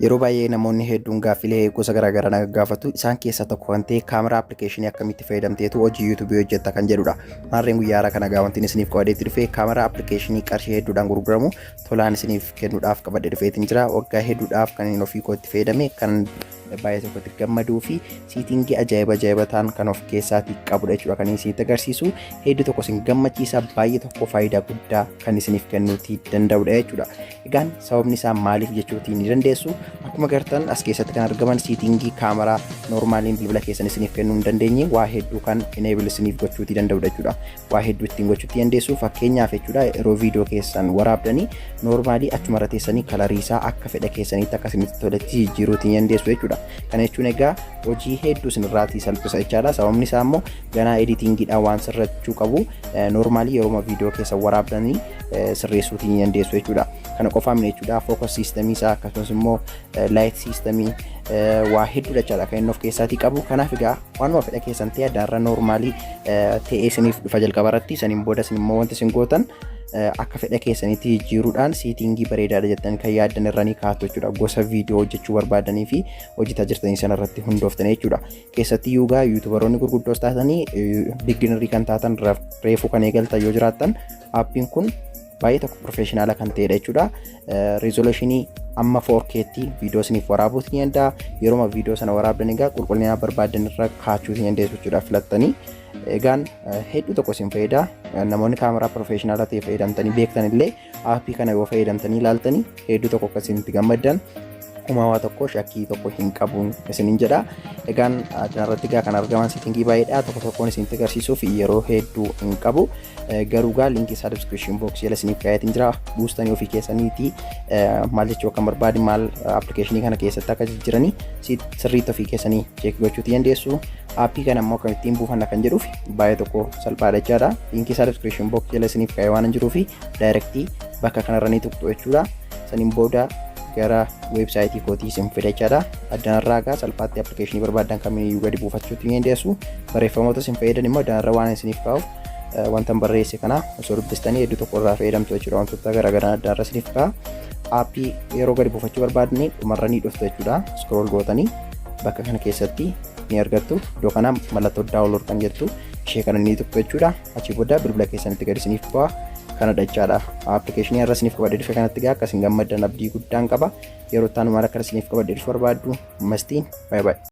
Yeroo baay'ee namoonni hedduun gaaffilee gosa garaagaraa na gaafatu. Isaan keessaa tokko kan ta'e kaameraa appilikeeshinii akkamitti fayyadamteetu hojii yuutuubii hojjetta kan jedhudha. Maarreen guyyaa haaraa kana wanti isiniif qabadheetti dhufe kaameraa appilikeeshinii qarshii hedduudhaan gurguramu tolaan isiniif kennuudhaaf qabadhee dhufeetiin jira. Waggaa hedduudhaaf kan inni ofii kootti fayyadame, kan baay'ee tokkotti gammaduu fi setting ajaa'iba ajaa'iba ta'an kan of keessaatii qabudha jechuudha. Kan isinitti agarsiisu hedduu tokko isin gammachiisa, baay'ee tokko faayidaa guddaa kan isiniif kennuutii danda'udha jechuudha. Egaan sababni isaa maaliif jechuutii ni dandeessu. Akkuma gartan as keessatti kan argaman setting kaameraa normaliin bilbila keessan isiniif kennuu hin dandeenye waa hedduu kan enable isiniif gochuutii danda'udha jechuudha. Waa hedduu ittiin gochuutii dandeessu. Fakkeenyaaf jechuudha, yeroo viidiyoo keessan waraabdanii normal achuma irra teessanii color isaa akka fedha keessaniitti akka isinitti toletti jijjiiruutii dandeessu jechuudha. Kana jechuun egaa hojii hedduu isinirraatii salphisa jechaadha. Sababni isaa immoo ganaa editingiidhaan waan sirrachuu qabu normal yeroo viidiyoo keessan waraabdanii sirreessuutii ni dandeessu jechuudha. Kana qofaa miti jechuudha. Focus system isaa, akkasumas immoo light system, waa hedduudha jechaadha kan inni of keessaatii qabu. Kanaaf egaa waanuma fedha keessan ta'e addaarra normal ta'ee isiniif dhufa jalqaba irratti. Saniin booda isin immoo wanti isin gootan akka fedha keessaniitti jijjiiruudhaan setting bareedaadha jettanii kan yaaddan irra ni kaa'attu jechuudha. Gosa viidiyoo hojjechuu barbaadanii fi hojjetaa jirtanii sana irratti hundooftanii jechuudha. Keessatti yuugaa YouTuberoonni gurguddoos taatanii, beginner kan taatan, reefuu kan eegaltan yoo jiraattan, aappiin kun baay'ee tokko professional kan ta'edha jechuudha. Resolution amma 4K'tti viidiyoo isiniif waraabuuti ni danda'a. Yeroo viidiyoo sana waraabdan egaa qulqullina barbaadan irra kaa'achuuti ni dandeessu jechuudha filattanii. Egaan hedduu tokko isin fayyada. Namoonni kaameraa professional ta'e fayyadamtanii beektan illee aappii kana yoo fayyadamtanii ilaaltanii hedduu tokko akka isinitti gammaddan uumamaa tokko shakkii tokko hin qabu isiniin jedha. Egaan kanarratti egaa kan argaman setting baay'eedha. Tokko tokkoon isinitti agarsiisuuf yeroo hedduu hin qabu. Garuu gaa link isaa description box jala isiniif kaa'eetiin jira. Buustanii ofii keessaniiti maal jechuu akka barbaade, maal appilikeeshinii kana keessatti akka jijjiiranii sirriitti ofii keessanii check gochuutii dandeessu. Aappii kana immoo akkamittiin buufanna kan jedhuuf baay'ee tokko salphaadha jechaadha. Link isaa description box jala isiniif kaa'ee waan hin jiruufi direct bakka kanarra ni tuqxu jechuudha. Saniin booda gara website kootii isin fida jechaadha. Addanarraa egaa salphaatti appilikeeshinii barbaadan kamiyyuu gadi buufachuutti ni dandeessu. Barreeffamoota isin fayyadan immoo addanarra waan isiniif kaa'uuf wanta barreesse kana osoo dubbistanii hedduu tokko irraa fayyadamtu jechuudha. Wantoota garaagaraa addanarra isiniif kaa'a. Aappii yeroo gadi buufachuu barbaadanii dhumarra ni dhuftu jechuudha. Scroll gootanii bakka kana keessatti ni argattu. Iddoo kana mallattoo download kan jettu ishee kana ni tuqxu jechuudha. Achii booda bilbila keessanitti gadi isiniif bu'a. Kana jechaadha. Appilikeeshinii irra isiniif qabadhee dhufe kanatti gaa akka isin gammaddan abdii guddaan qaba. Yeroo itti aanu maal akka isiniif qabadhee dhufu barbaaddu mastiin baay'ee baay'ee.